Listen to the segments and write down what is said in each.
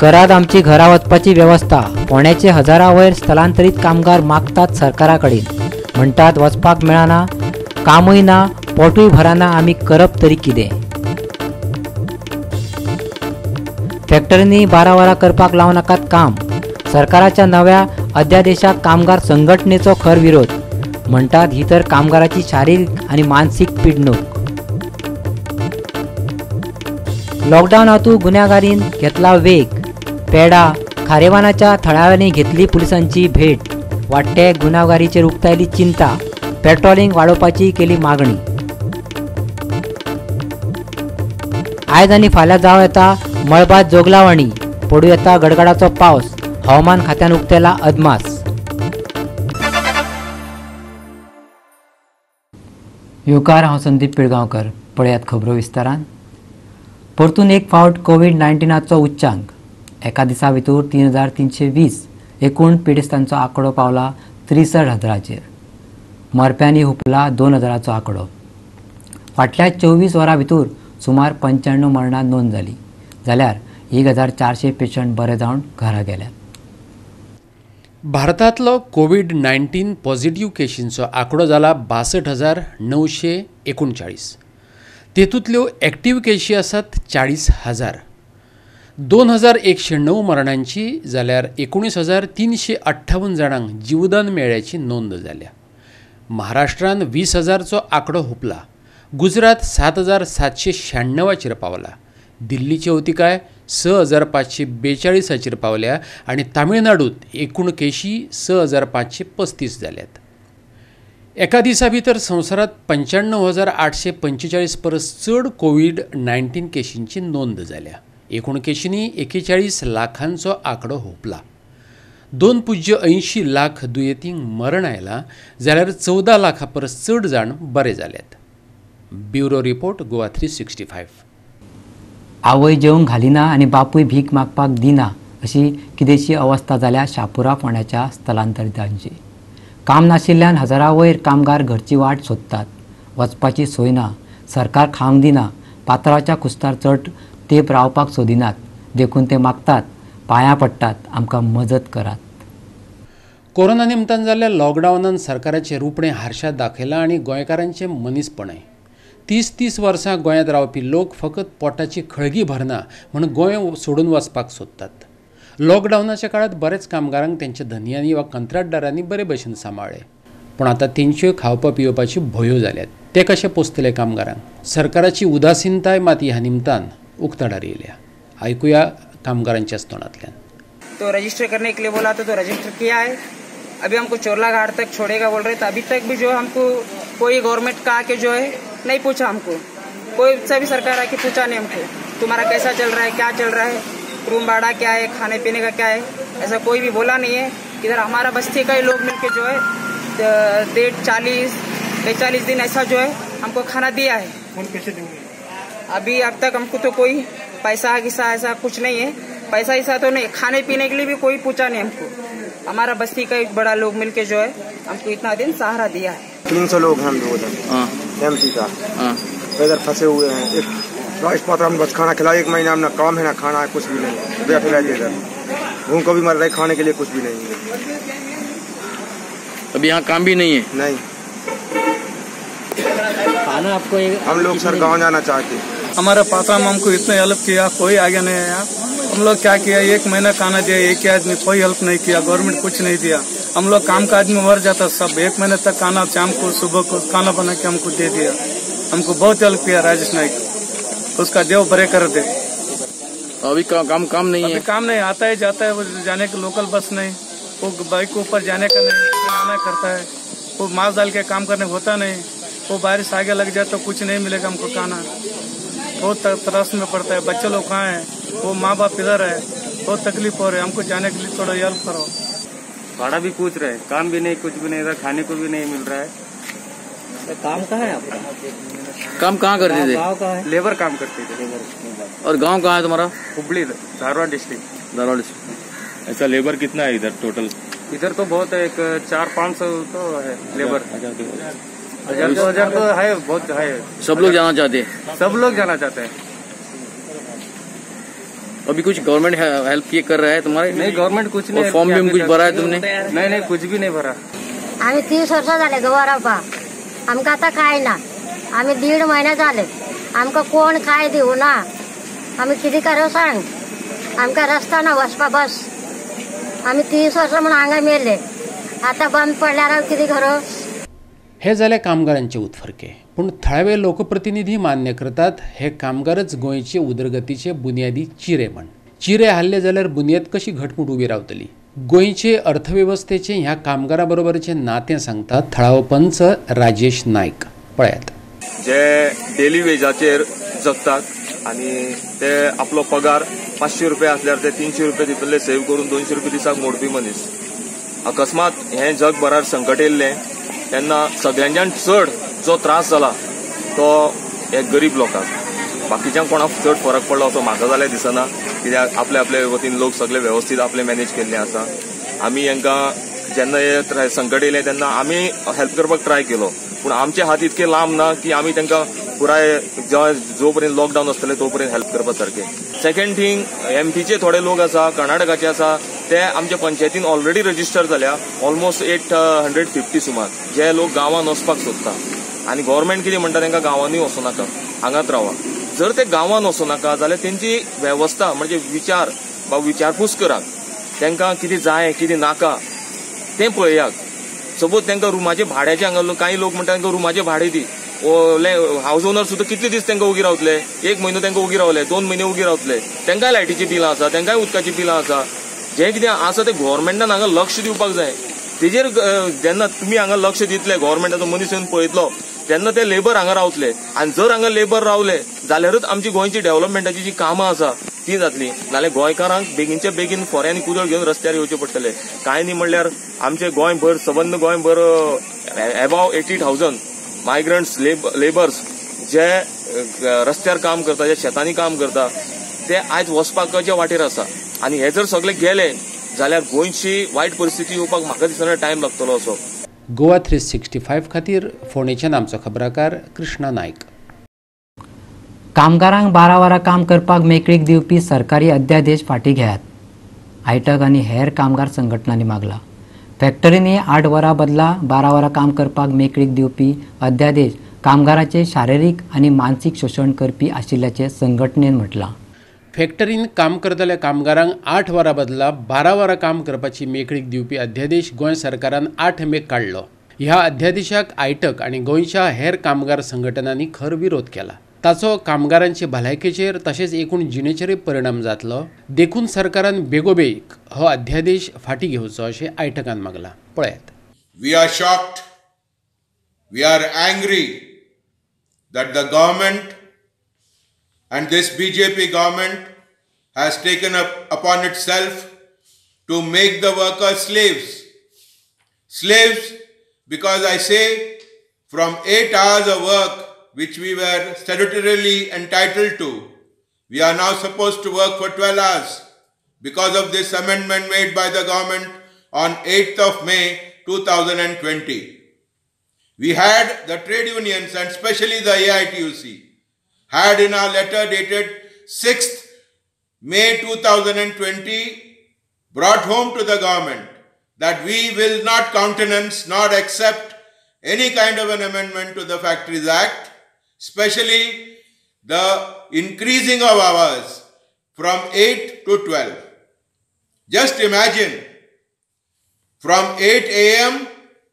करात आमची घरा वचपाची वेवस्था. फोंड्याचे हजारा वयर स्थलांतरीत कामगार मागतात सरकारा कडेन. म्हणटात वचपाक मेळना, कामूय ना, पोटूय भरना, आमी करप तरी कितें? फॅक्टरींनी 12 वरां करपाक लावं नाकात काम. सरकाराच्या नव्या अध्यादेशाक कामगार संघटनेचो खर विरोध. म्हणटात ही तर कामगाराची शारीरिक आनी मानसीक पिडणूक. लॉकडावनांतू गुन्यांगारीन घेतला वेग. पेडा खारेवानाच्या थळाव्यांनी घेतली पुलिसांची भेट. वाडटे गुन्यांगारीचेर उक्तायली चिंता. पेट्रोलिंग वाडोवपाची केली मागणी. आयज आनी फाल्यां जावं येता मळबात जोगलावणी, पडूं येता गडगडाचो पावस. हवामान खात्यान उक्तायला अदमास. येवकार, हांव संदीप पिळगांवकर. पळयात खबरो विस्तारान. परतून एक फावट कोवीड-19चो उच्चांक. एका दिसा भितर 3320 एकूण पिडेस्तांचो आंकडो पावला 63,000चेर. मरप्यांनी हुपला 2,000चो आंकडो. फाटल्या 24 वरां भितर सुमार 95 मरणां नोंद जाली, जाल्यार 1400 पेशंट बरे जावन घरा गेल्यात. भारतांतलो कोवीड-19 पॉझिटिव्ह केशींचो आंकडो जाला 62,939. तेतूंतल्यो एक्टिव्ह केशी आसात 40,000. 2,109 मरणांची जाल्यार 19,358 जाणांक जिवदान मेळ्ळ्याची नोंद जाल्या. महाराष्ट्रान 20,000चो आंकडो हुपला. गुजरात 7,796चेर पावला. दिल्लीची अवतिकाय 6,542चेर पावल्या आनी तामिळनाडूत एकूण केशी 6,535 जाल्यात. एका दिसा भितर संवसारांत 95,845 परस चड कोवीड-19 केशींची नोंद जाल्या. एकूण केशींनी 41 लाखांचो आंकडो हुपला. 2.80 लाख दुयेंतींक मरण आयलां जाल्यार 14 लाखां परस चड जाण बरे जाल्यात. Bureau report, Goa 365. आवय जेवंक घालिना आनी बापूय भीक मागपाक दिना अशी कितेंशी अवस्था जाल्या शापुरा फोंड्याच्या स्थलांतरितांची. काम नाशिल्ल्यान हजारा वयर कामगार घरची वाट सोदतात. वचपाची सोय ना, सरकार खावंक दिना, पात्राच्या कुस्तार चड तेप रावपाक सोदिनात, देखून ते मागतात, पांयां पडटात, आमकां मजत करात. कोरोना निमतान जाल्ल्या लॉकडावनान सरकाराचें रुपणें हारशात दाखयलां आनी गोंयकारांचें मनीसपणय. 30-30 वर्सां गोंयांत रावपी लोक फकत पोटाची खळगी भरना म्हूण गोंय सोडून वचपाक सोदतात. लॉकडावनाच्या काळांत बरेच कामगारांक तेंच्या धनयांनी वा कंत्राटदारांनी बरे भशेन सांबाळ्ळे, पूण आतां तेंच्यो खावपा पिवपाच्यो भोयो जाल्यात. ते कशे पोसतले कामगारांक? सरकाराची उदासीनताय मात ह्या निमतान उक्ताडार येयल्या. आयकुया कामगारांच्याच तोंडांतल्यान. तो रजिस्टर करने के लिए बोला तो रजिस्टर किया है. अभी हमको चोरला घाट तक छोड़ेगा बोल रहे, तो अभी तक भी जो हमको कोई गवर्नमेंट का आके जो है नहीं पूछा. हमको कोई सभी सरकार आके पूछा नहीं हमको, तुम्हारा कैसा चल रहा है, क्या चल रहा है, रूम भाड़ा क्या है, खाने पीने का क्या है, ऐसा कोई भी बोला नहीं है. इधर हमारा बस्ती का ही लोग मिलके जो है 1.5, 40, 42 दिन ऐसा जो है हमको खाना दिया है. अभी अब तक हमको तो कोई पैसा गिसा ऐसा कुछ नहीं है, पैसा ऐसा तो नहीं, खाने पीने के लिए भी कोई पूछा नहीं हमको. हमारा बस्ती का एक बड़ा लोग मिलके जो है हमको इतना दिन सहारा दिया है. 300 लोग हैं हम लोग एमपी का इधर फंसे हुए हैं. एक राइस पात्र हम बस खाना खिलाए, एक महीना हमने काम है ना खाना है, कुछ भी नहीं, बैठे रहते इधर. भूख को भी मर रहे, खाने के लिए कुछ भी नहीं है. अभी यहाँ काम भी नहीं है. नहीं खाना आपको. हम लोग सर गाँव जाना चाहते. हमारा पात्रा में हमको इतना हेल्प किया, कोई आगे नहीं आया. हम लोग क्या किया, एक महीना खाना दिया, एक ही आदमी, कोई हेल्प नहीं किया, गवर्नमेंट कुछ नहीं दिया. हम लोग काम काज में मर जाता सब. एक महीने तक खाना शाम को सुबह को खाना बना के हमको दे दिया. हमको बहुत हेल्प किया राजेश नाइक, उसका देव बरे कर दे. अभी काम काम नहीं है. काम नहीं आता है जाता है, वो जाने के लोकल बस नहीं, वो बाइक के ऊपर जाने का नहीं, आना करता है, वो मास्क डाल के काम करने होता नहीं, वो बारिश आगे लग जाए तो कुछ नहीं मिलेगा हमको खाना. बहुत त्रास में पड़ता है. बच्चे लोग कहाँ हैं, वो माँ बाप इधर है, बहुत तकलीफ हो रही है. हमको जाने के लिए थोड़ा हेल्प करो. भाड़ा भी पूछ रहे हैं, काम भी नहीं, कुछ भी नहीं, इधर खाने को भी नहीं मिल रहा है. तो काम कहाँ है आपका? काम कहाँ करते थे? लेबर काम करते थे. और गांव कहाँ है तुम्हारा? हुबली, धारवाड़ डिस्ट्रिक्ट. धारवाड़ डिस्ट्रिक्ट. ऐसा लेबर कितना है इधर टोटल? इधर तो बहुत है, एक 400-500 तो है लेबर. 1000 2000 तो है, बहुत है. सब लोग जाना चाहते हैं. सब लोग जाना चाहते हैं. अभी कुछ गवर्नमेंट हेल्प किए कर रहा है तुम्हारे? नहीं, गवर्नमेंट कुछ नहीं। फॉर्म भी कुछ भरा है तुमने? नहीं नहीं, कुछ भी नहीं भरा। आम्ही 30 वर्षां झाले गोवा रावपाक, आमकां आतां कांय ना। आमी 1.5 महिने झाले, आमकां कोण काय दिवना। आमी कितें करूं सांग, आमकां रस्ता ना वचपा बस। आमी 30 वर्सां म्हूण हांगा मेले, आतां बंद पडल्यार हांव कितें करूं? हे जाले कामगारांचे उत्फर्के, पूण थळावे लोकप्रतिनिधी मान्य करतात हे कामगारच गोंयचे उदरगतीचे बुन्यादी चिरे म्हण। चिरे हाल्ले जाल्यार बुन्याद कशी घटमूट उबी रावतली? गोंयचे अर्थवेवस्थेचे ह्या कामगारां बरोबरचें नातें सांगतात थळावो पंच राजेश नायक। पळयात, जे डेली वेजाचेर जगतात आनी ते आपलो पगार 500 रुपया आसल्यार ते 300 रुपया तितूंतले सेव करून 200 रुपया दिसाक मोडपी मनीस। अकस्मात हें जगभरार संकट येयल्लें तेन्ना सगळ्यांच्यान चड जो त्रास जाला तो हे गरीब लोकांक, बाकीच्यांक कोणाक चड फरक पडलो असो म्हाका जाल्यार दिसना, कित्याक आपले आपले वतीन लोक सगळे वेवस्थीत आपले मॅनेज केल्ले आसा। आमी हांकां जेन्ना हे संकट येयलें तेन्ना आमी हेल्प करपाक ट्राय केलो, पूण आमचे हात इतके लांब ना की आमी तांकां पुराय जो पर्यंत लॉकडावन आसतलें तो पर्यंत हेल्प करपा सारकें। सेकंड थिंग, एमपीचे थोडे लोक आसा, कर्नाटकाचे आसा, ते आमच्या पंचायतीन ऑलरेडी रजिस्टर जाल्या ऑलमोस्ट 850 सुमार, जे लोक गांवांत वचपाक सोदता। आनी गव्हर्मेंट कितें म्हणटा, तांकां गांवांनी वचूं नाका, हांगात रावा। जर ते गांवांत वचूं नाका जाल्यार तेंची वेवस्था म्हणजे विचार विचारपूस करात, तांकां कितें जाय कितें नाका तें पळयात। सपोज तांकां रुमाचे भाड्याचे, हांगा कांय लोक म्हणटा तांकां रुमाचे भाडे दी, हावज ओनर सुद्दां कितले दीस तांकां उगी रावतले? 1 म्हयनो तांकां उगी रावले, 2 म्हयने उगी रावतले। तांकांय लायटीचीं बिलां आसा, तांकांय उदकाचीं बिलां आसा। जें कितें आसा तें गव्हर्मेंटान हांगा लक्ष दिवपाक जाय। तेजेर जेन्ना तुमी हांगा लक्ष दितले, गव्हर्मेंटाचो मनीस येवन पळयतलो, तेन्ना ते लेबर हांगा रावतले। आनी जर हांगा लेबर रावले जाल्यारूच आमची गोंयची डेव्हलपमेंटाची जी कामां आसा ती जातली, नाल्यार गोंयकारांक बेगीनच्या बेगीन फोऱ्यांनी कुदळ घेवन रस्त्यार येवचें पडटलें। कांय न्ही म्हणल्यार आमचे गोंयभर, सबंद गोंयभर एबाव 80,000 मायग्रंट्स लेबर्स जे रस्त्यार काम करता, जे शेतांनी काम करता, ते आयज वचपाच्या वाटेर आसा। आनी हे जर सगळे गेले जाल्यार गोंयची वायट परिस्थिती येवपाक म्हाका दिसना टायम लागतलो असो। गोवा 365 खातीर फोंडेच्यान आमचो खबराकार कृष्णा नायक। कामगारांक 12 वरां काम करपाक मेकळीक दिवपी सरकारी अध्यादेश फाटीं घेयात, आयटक आनी हेर कामगार संघटनांनी मागला। फॅक्टरींनी 8 वरां बदला 12 वरां काम करपाक मेकळीक दिवपी अध्यादेश कामगारांचे शारिरीक आनी मानसीक शोशण करपी आशिल्ल्याचें संघटनेन म्हटलां। फॅक्टरीन काम करतल्या कामगारांक 8 वरां बदला 12 वरां काम करपाची मेकळीक दिवपी अध्यादेश गोंय सरकारान 8 मेक काडलो। ह्या अध्यादेशाक आयटक आनी गोंयच्या हेर कामगार संघटनांनी खर विरोध केला। ताचो कामगारांचे भलायकेचेर तशेंच एकूण जिणेचेरय परिणाम जातलो, देखून सरकारान बेगोबेग हो अध्यादेश फाटीं घेवचो अशें आयटकान मागलां। पळयात। We are shocked, we are angry that the government and this BJP government has taken up upon itself to make the workers slaves. Slaves because I say from 8 hours of work which we were statutorily entitled to, we are now supposed to work for 12 hours because of this amendment made by the government on 8th of May 2020. We had the trade unions and especially the AITUC had in our letter dated 6th May 2020 brought home to the government that we will not countenance nor accept any kind of an amendment to the Factories Act, especially the increasing of hours from 8 to 12. Just imagine, from 8 a.m.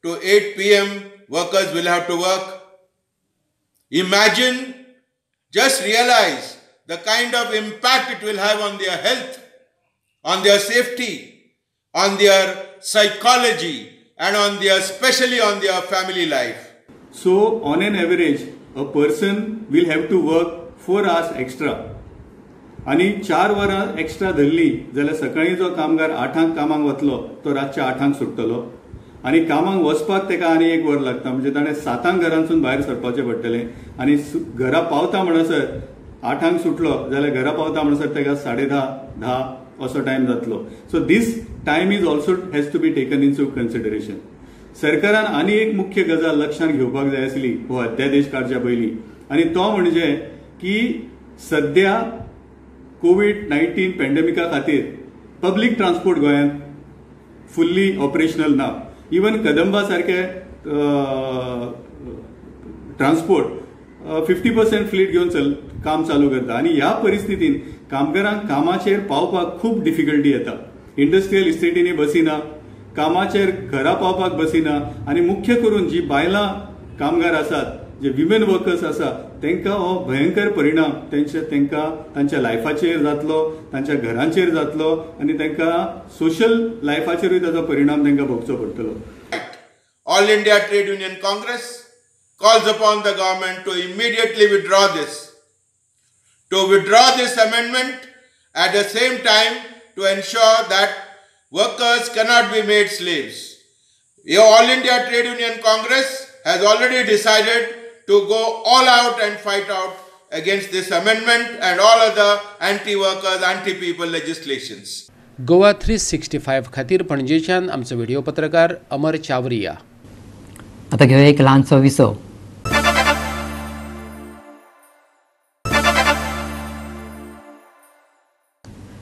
to 8 p.m. workers will have to work. Imagine, just realize the kind of impact it will have on their health, on their safety, on their psychology, and on their, especially on their family life. So, on an average, a person will have to work 4 hours extra. आणि 4 वरां extra धरली जाल्यार सकाळी जो कामगार 8 कामाक वतलो तो रातच्या 8 सुट्टलो आनी कामाक वचपाक ताका आनी 1 वर लागता, म्हणजे ताणें 7 घरांतसून भायर सरपाचें पडटलें आनी घरा पावता म्हणसर 8 सुटलो जाल्यार घरा पावता म्हणसर ताका 10:30 10 असो टायम जातलो. So this time is also has to be taken into consideration. सरकारान आनी एक मुख्य गजाल लक्षांत घेवपाक जाय आसली हो अध्यादेश काडच्या पयलीं, आनी तो म्हणजे की सद्या कोवीड-19 पॅन्डेमिका खातीर पब्लीक ट्रान्सपोर्ट गोंयांत फुल्ली ऑपरेशनल ना. इवन कदंबा सारके ट्रान्सपोर्ट 50% फ्लीट घेवन काम चालू करता आनी ह्या परिस्थितीन कामगारांक कामाचेर पावपाक खूब डिफिकल्टी येता. इंडस्ट्रियल इस्टेटींनी बसी ना, कामाचेर घरा पावपाक बसी ना आनी मुख्य करून जी बायलां कामगार आसात, जे विमेन वर्कर्स आसा तांकां हो भयंकर परिणाम तांकां तांच्या लायफाचेर जातलो, तांच्या घरांचेर जातलो आनी तांकां सोशल लायफाचेरूय ताचो परिणाम तांकां भोगचो पडटलो. All India Trade Union Congress calls upon the government to immediately withdraw this, to withdraw this amendment, at the same time to ensure that workers cannot be made slaves. The All India Trade Union Congress has already decided to go all out and fight out against this amendment and all other anti-workers, anti-people legislations. Goa 365 खातीर पणजेच्यान आमचो video पत्रकार अमर चावरिया. आता घेऊया एक ल्हानसो विसव.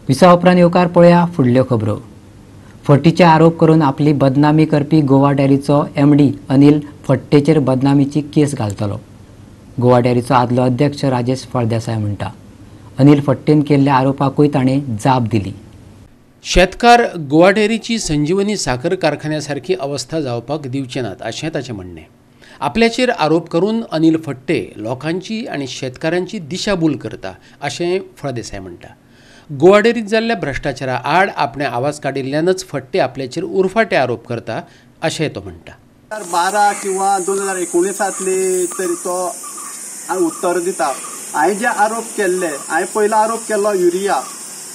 विसवा उपरांत येवकार पळया फुडल्यो खबरो. फटीचे आरोप करून आपली बदनामी करपी गोवा डेअरीचो एमडी अनिल फट्टेचेर बदनामीची केस घालतलो. गोवा डेअरीचो आदलो अध्यक्ष राजेश फळदेसाय म्हणटा अनिल फट्टेन केल्ल्या आरोपाकूय ताणें जाप दिली. शेतकार गोवा डेअरीची संजीवनी साखर कारखान्या सारकी अवस्था जावपाक दिवचे नात अशें ताचें म्हणणें. आपल्याचेर आरोप करून अनिल फट्टे लोकांची आनी शेतकारांची दिशाभूल करता अशें फळदेसाय म्हणटा. गोवा डेअरीत जाल्ल्या भ्रश्टाचारा आड आपणे आवाज काडिल्ल्यानच फट्टे आपल्याचेर उरफाटे आरोप करता अशें तो म्हणटा. 2012 किंवा 2019 तरी तो उत्तर दिता. हांवें जे आरोप केल्ले, हांवें पयलो आरोप केल्लो युरिया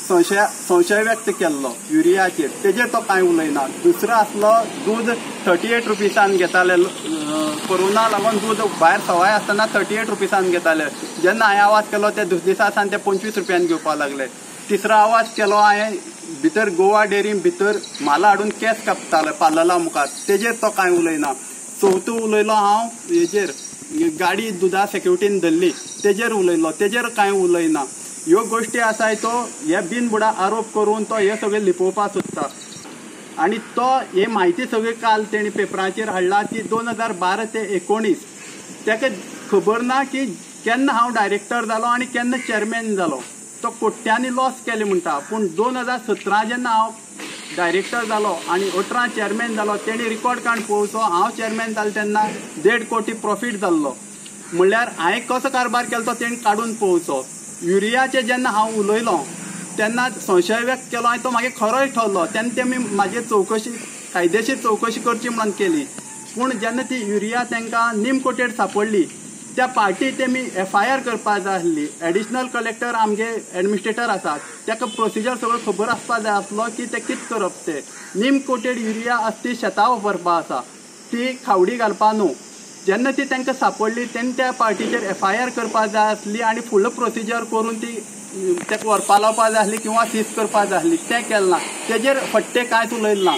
संशय व्यक्त केल्लो युरियाचेर, तेजेर तो कांय उलयना. दुसरो आसलो दूद 38 रुपीसान घेताले, कोरोना लागून दूद भायर सवाय आसतना 38 रुपीसान घेताले. जेन्ना हांवें आवाज केलो ते दुसरे दिसा सावन ते 25 रुपयान घेवपाक लागले. तिसरो आवाज केलो हांवें भितर गोवा डेअरी भितर म्हाला हाडून केस कापताले पार्लला मुखार, तेजेर तो कांय उलयना. चवथो उलयलो हांव हेजेर गाडी दुदा सेक्युरिटीन धरली तेजेर उलयलो, तेजेर कांय उलयना. ह्यो गोश्टी आसाय तो हे बिनबुडा आरोप करून तो हे सगळे लिपोवपाक सोदता. आनी तो हे म्हायती सगळी काल तेणी पेपराचेर हाडला ती 2012 ते 19 ताका खबर ना की केन्ना हांव डायरेक्टर जालो आनी केन्ना चेअरमॅन जालो. तो कोट्यांनी लॉस केले म्हणटा, पूण 2017 जेन्ना हांव डायरेक्टर जालो आनी 18 चेअरमॅन जालो तेणी रिकॉर्ड काडून पळोवचो हांव चेअरमॅन जालो तेन्ना 1.5 कोटी प्रॉफीट जाल्लो. म्हणल्यार हांवें कसो कारभार केलो तो तेणी काडून पळोवचो. युरियाचेर जेन्ना हांव उलयलो तेन्ना संशय व्यक्त केलो आनी तो मागीर खरोय ठरलो. तेन्ना तेमी म्हाजी चवकशी कायदेशीर चवकशी करची म्हणून केली, पूण जेन्ना ती युरिया तांकां निम कोटेड सापडली त्या पार्टी तेमी एफआयआर करपाक जाय आसली. एडिशनल कलेक्टर आमगे एडमिनिस्ट्रेटर आसात, ताका प्रोसिजर सगळो खबर आसपाक जाय आसलो की ते कितें करप. ते निम कोटेड युरिया आसा ती शेतां वापरपा आसा, ती खावडी घालपा न्हू. जेन्ना ती तांकां सापडली तेन्ना त्या पार्टीचेर एफआयआर करपाक जाय आसली आनी फुडलो प्रोसिजर करून ती ताका व्हरपा लावपाक जाय आसली किंवा सीज करपाक जाय आसली, तें केलें ना. तेजेर फट्टे कांयच उलयलें ना.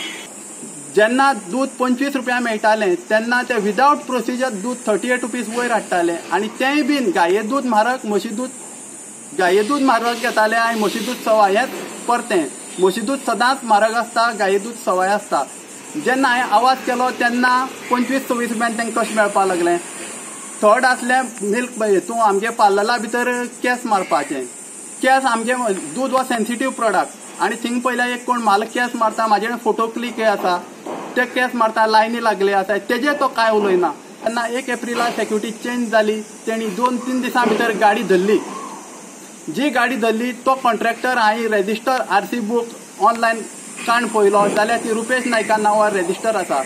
जेन्ना दूद 25 रुपया मेळटालें तेन्ना ते विदावट प्रोसिजर दूद 38 रुपीज वयर हाडटाले आनी तेंय बीन गाये दूद म्हारग, म्हशी दूद गाये दूद म्हारग घेताले आनी म्हशी दूद सवाय. हेंच परतें, म्हशी दूद सदांच म्हारग आसता, गाये दूद सवाय आसता. जेन्ना हांवें आवाज केलो तेन्ना 25-26 रुपयान तांकां कशें मेळपाक लागलें. थर्ड आसलें मिल्क हितून आमगे पार्लला भितर केस मारपाचें. केस आमगे दूद हो सेन्सिटीव प्रोडक्ट आनी थिंग पयल्यार एक कोण म्हाल केस मारता, म्हाजे कडेन फोटो क्लिक आसा, ते केस मारता, लायनी लागले आसा, तेजेर तो कांय उलयना. तेन्ना 1 एप्रिला सेक्युरिटी चेंज जाली, तेणी 2-3 दिसां भितर गाडी धरली. जी गाडी धरली तो कॉन्ट्रॅक्टर हांवें रेजिस्टर आरसी बूक ऑनलायन काण पळयलो जाल्यार ती रुपेश नायका नांवार रेजिस्टर आसा.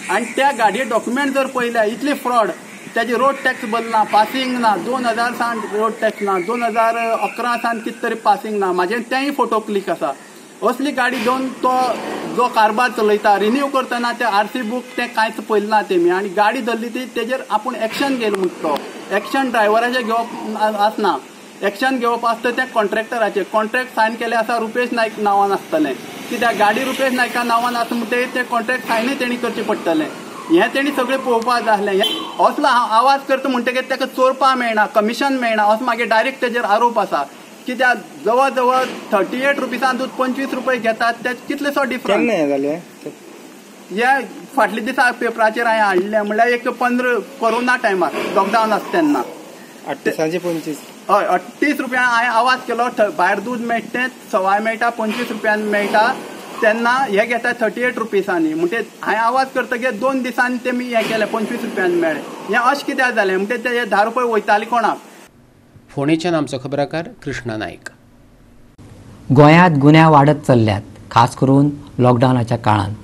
आनी त्या गाडये डॉक्युमेंट जर पळयल्यार इतली फ्रॉड, तेजी रोड टॅक्स भरना, पासिंग ना, 2000 सान रोड टॅक्स ना, 2011 सान कितें तरी पासिंग ना, म्हाजें तेंय फोटो क्लिक आसा. असली गाडी घेवन तो जो कारभार चलयता, रिन्यू करतना ते आरसी बूक तें कांयच पळयलें ना तेमी. आनी गाडी धरली ती तेजेर आपूण एक्शन घेयलो म्हणटा तो. एक्शन ड्रायव्हराचें घेवप आसना, एक्शन घेवप आसता तें कॉन्ट्रॅक्टराचें. कॉन्ट्रॅक्ट सायन केलें आसा रुपेश नायक नांवान आसतलें, कित्याक गाडी रुपेश नायका नांवान आसा म्हणटकीर तें कॉन्ट्रॅक्ट सायनूय तेणी करचें पडटलें. हें तेणी सगळें पळोवपाक जाय आसलें. असलो हांव आवाज करता म्हणटकीर ताका चोरपा मेळना, कमिशन मेळना, असो मागीर डायरेक्ट तेजेर आरोप आसा. कित्याक जवळ जवळ 38 रुपीसान दूद 25 रुपये घेतात, ते कितलेसो डिफरन्स जाले. हे फाटल्या दिसा पेपराचेर हांवें हाडलें, म्हणल्यार एक 15 कोरोना टायमार लॉकडावन आसता तेन्ना 38 हय 38 रुपयान हांवें आवाज केलो. भायर दूद मेळटा तें सवाय मेळटा, 25 रुपयान मेळटा, तेन्ना हे घेता 38 रुपीसांनी. म्हणटे हांवें आवाज करतकीर 2 दिसांनी तेमी हें केलें, 25 रुपयान मेळ्ळें. हें अशें कित्याक जालें? म्हणटे ते 10 रुपये वयताले कोणाक. फोंडेच्यान आमचो खबराकार कृष्णा नायक. गोंयांत गुन्यांव वाडत चल्ल्यात, खास करून लॉकडावनाच्या काळांत.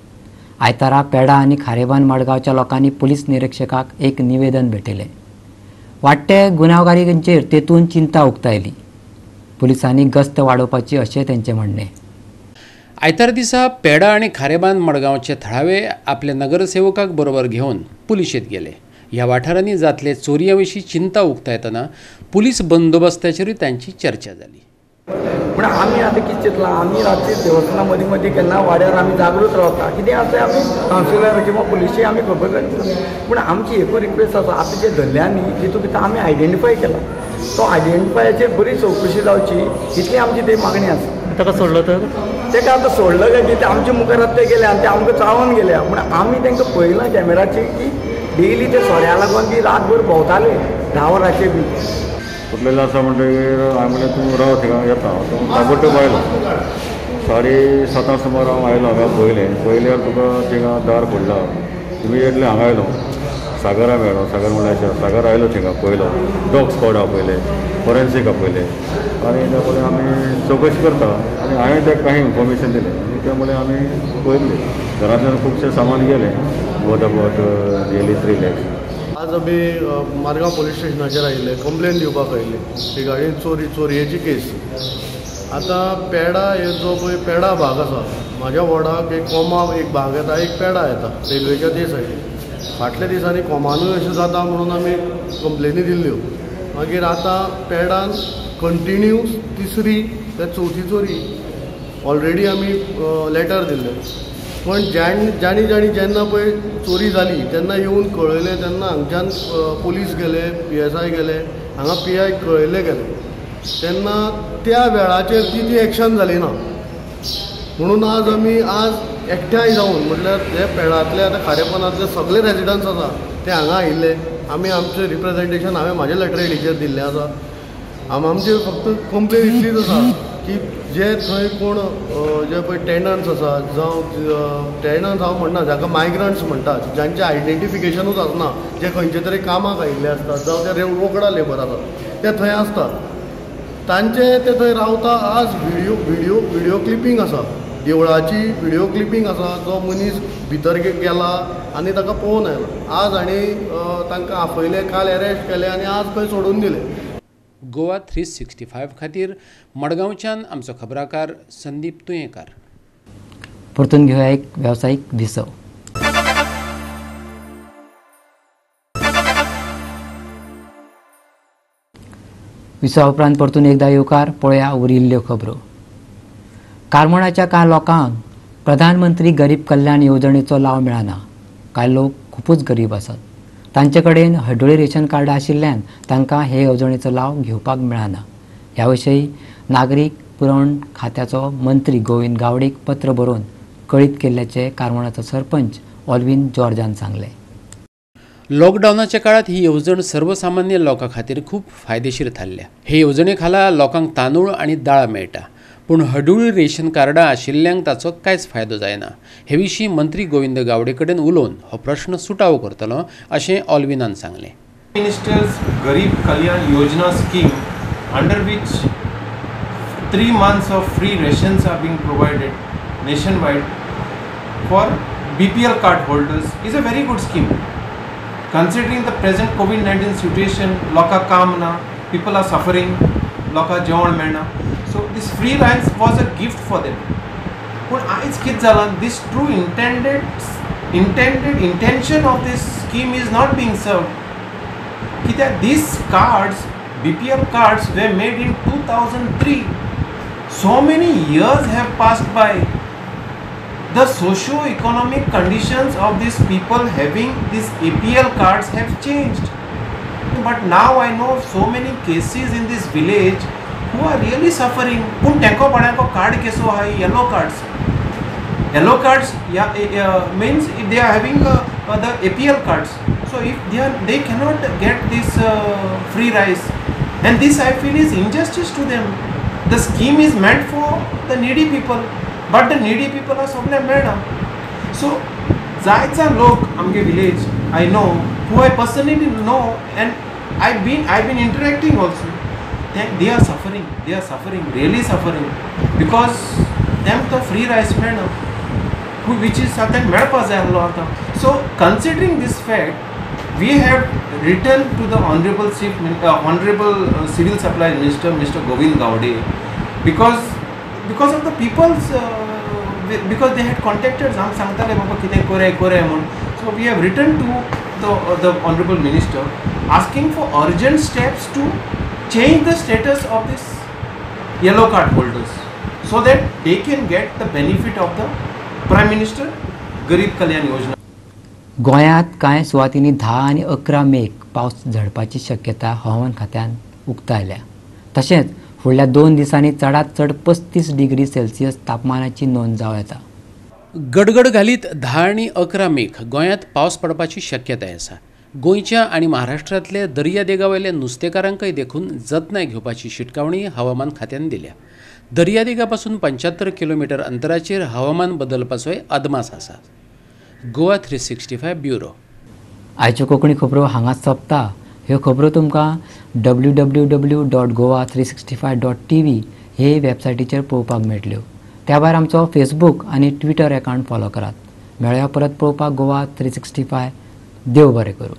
आयतारा पेडा आनी खारेबान मडगांवच्या लोकांनी पुलीस निरिक्षकाक एक निवेदन भेटयलें. वाडटे गुन्यांवकारांचेर तेतून चिंता उक्तायली. पुलिसांनी गस्त वाडोवपाची अशें तेंचें म्हणणें. आयतार दिसा पेडा आनी खारेबान मडगांवचे थळावे आपल्या नगरसेवकाक बरोबर घेवन पुलिशेंत गेले. ह्या वाठारांनी जातले चोरयां विशीं चिंता उक्तायतना पुलीस बंदोबस्ताचेरूय तांची चर्चा जाली. पूण आमी आतां कितें चिंतलां, आमी रातचे देवस्थाना मदीं मदीं केन्ना वाड्यार आमी जागृत रावता, कितें आसा आमी कावन्सिलर किंवा पुलिशी आमी खबर काडटा. पूण आमची एकूच रिक्वेस्ट आसा, आतां जे धरल्या न्ही तितून भितर आमी आयडेंटिफाय केला, तो आयडेंटिफायाचेर बरी चवकशी जावची इतली आमची ती मागणी आसा. ताका सोडलो तर ताका आतां सोडलो काय की ते आमच्या मुखार आतां ते गेले आनी ते आमकां चाळोवन गेले. पूण आमी तांकां पळयलां कॅमेराचेर की डेली ते सोऱ्या लागून ती रातभर भोंवताले 10 वरांचेर बी. फुटलेलो आसा म्हणटगीर हांवें म्हणलें तूं राव थिंगा येता. ताबडतोब आयलो, 7:30 सुमार हांव आयलो. हांगा पळयलें, पळयल्यार तुका थिंगा दार फोडला. इमिजिएटली हांगा आयलो, सागरा मेळ्ळो. सागर म्हणल्यार सागर आयलो थिंगा पळयलो, डॉग स्क्वॉड आपयले, फॉरेन्सीक आपयले आनी त्या मुळे आमी चवकशी करता आनी हांवें ताका काही इन्फॉर्मेशन दिलें आनी त्या मुळे आमी पळयल्लें. घरांतल्यान खुबशें सामान गेलें, वर्थ अबावट नियरली 3 lakhs. आज आमी मारगांव पोलीस स्टेशनाचेर आयिल्ले, कंप्लेन दिवपाक आयिल्ले रिगार्डींग चोरयेची केस. आतां पेडा हे जो पळय पेडा भाग आसा, म्हाज्या वॉर्डाक एक कोमा एक भाग येता, एक पेडा येता रेल्वेच्या ते सायडीन. फाटल्या दिसांनी कोमानूय अशें जाता म्हणून आमी कंप्लेनी दिल्ल्यो. मागीर आतां पेडान कंटिन्यू तिसरी ते चवथी चोरी ऑलरेडी आमी लेटर दिल्ले. पण जाणी जाणी जेन्ना पळय चोरी जाली तेन्ना येवन कळयलें, तेन्ना हांगच्यान पोलीस गेले, PSI गेले, हांगा PI कळयले गेले, तेन्ना त्या वेळाचेर ती ती एक्शन जाली ना. म्हणून आज आमी आज एकठांय जावन म्हटल्यार जे पेडांतले आतां खारेपणांतले सगळे रेजिडंट्स आसा ते हांगा आयिल्ले. आमी आमचें रिप्रेजेंटेशन हांवें म्हाज्या लेटरहेडीचेर दिल्लें आसा. आमची फक्त कंप्लेन इतलीच आसा की जे थंय कोण जे पळय टेनंट्स आसा, जावं टेनंट्स हांव म्हणना, जाका मायग्रंट्स म्हणटात, जांचें आयडेंटिफिकेशनूच आसना, जे खंयचे तरी कामाक आयिल्ले आसतात, जावं ते रोकडा लेबर आसा ते थंय आसतात, तांचे ते थंय रावता. आज व्हिडियो व्हिडियो व्हिडियो क्लिपींग आसा, देवळाची व्हिडियो क्लिपींग आसा, जो मनीस भितर गेला आनी ताका पळोवन आयला. आज हांणी तांकां आपयले, काल एरेस्ट केले आनी आज खंय सोडून दिले. गोवा 365 खातीर मडगांवच्यान आमचो खबराकार संदीप तुयेंकार. परतून घेवया एक वेवसायीक विसव. विसवा उपरांत परतून एकदा येवकार. पळया उरिल्ल्यो खबरो. कारमोणाच्या कांय लोकांक प्रधानमंत्री गरीब कल्याण येवजणेचो लाव मेळना. कांय लोक खुबूच गरीब आसात, तांचे कडेन हडोळी रेशन कार्ड आशिल्ल्यान तांकां हे येवजणेचो लाव घेवपाक मेळना. ह्या विशीं नागरीक पुरवण खात्याचो मंत्री गोविंद गावडेक पत्र बरोवन कळीत केल्ल्याचें कारमोणाचो सरपंच ऑल्विन जॉर्जान सांगलें. लॉकडावनाच्या काळात ही येवजण सर्वसामान्य लोकां खातीर खूब फायदेशीर थारल्या. हे येवजणे खाला लोकांक तांदूळ आनी दाळ मेळटा, पूण हडुळी रेशन कार्डां आशिल्ल्यांक ताचो कांयच फायदो जायना. हे विशीं मंत्री गोविंद गावडे कडेन उलोवन हो प्रश्न सुटावो करतलो अशें ऑल्विनान सांगलें. Minister's Garib Kalyan Yojana scheme, under which 3 months of free rations are being provided nationwide for BPL card holders, is a very good scheme. Considering the present COVID-19 situation, लोका काम ना, people are suffering, लोका जेवण मेळना. So this free rice was a gift for them. But आयज कितें जालां, this true intended intention of this scheme is not being served. कित्याक these cards, BPL cards were made in 2003. So many years have passed by. The socio-economic conditions of these people having these APL cards have changed. But now I know of so many cases in this village who are really suffering. पूण तेंको बाळ्यांको card केसो आहाय, yellow cards. Yellow cards means if they are having the APL cards. So if they cannot get this free rice, and this I feel is injustice to them. The scheme is meant for the needy people, but the needy people are सगळे मेळना. So जायचा लोक आमगे village I know, who I personally know, and I've been interacting also. They are suffering, they are suffering, really suffering, because them तो free rice मेळना, which is आतां मेळपा जाय आसलो आतां. So considering this fact, we have written to the honourable honourable civil supply minister Mister Govind Gaude, because of the people's because they had contacted, आम सांगताले बाबा कितें कोरे कोरे म्हूण. So we have written to the honourable minister asking for urgent steps to change the status of this yellow card holders so that they can get the benefit of the Prime Minister Garib Kalyan Yojana. गोंयांत कांय सुवातींनी 10 आनी 11 मेक पावस झडपाची शक्यता हवामान खात्यान उक्तायल्या. तशेंच फुडल्या 2 दिसांनी चडांत चड 35 डिग्री सेल्सियस तापमानाची नोंद जावं येता. गडगड घालीत 10 आनी 11 मेक गोंयांत पावस पडपाची शक्यताय आसा. गोंयच्या आनी महाराष्ट्रांतले दर्यादेगावयल्या नुस्तेकारांकय देखून जतनाय घेवपाची शिटकावणी हवामान खात्यान दिल्या. दर्यादेगापासून 75 किलोमिटर अंतराचेर हवामान बदलपाचोय अदमास आसा. गोवा 365 ब्युरो. आयच्यो कोंकणी खबरो हांगाच सोंपता. ह्यो खबरो तुमकां www.goa365.tv हे वेबसायटीचेर पळोवपाक मेळटल्यो. त्या भायर आमचो फेसबूक आनी ट्विटर एकावंट फॉलो करात. मेळया परत पळोवपाक गोवा 365. देव बरें करूं.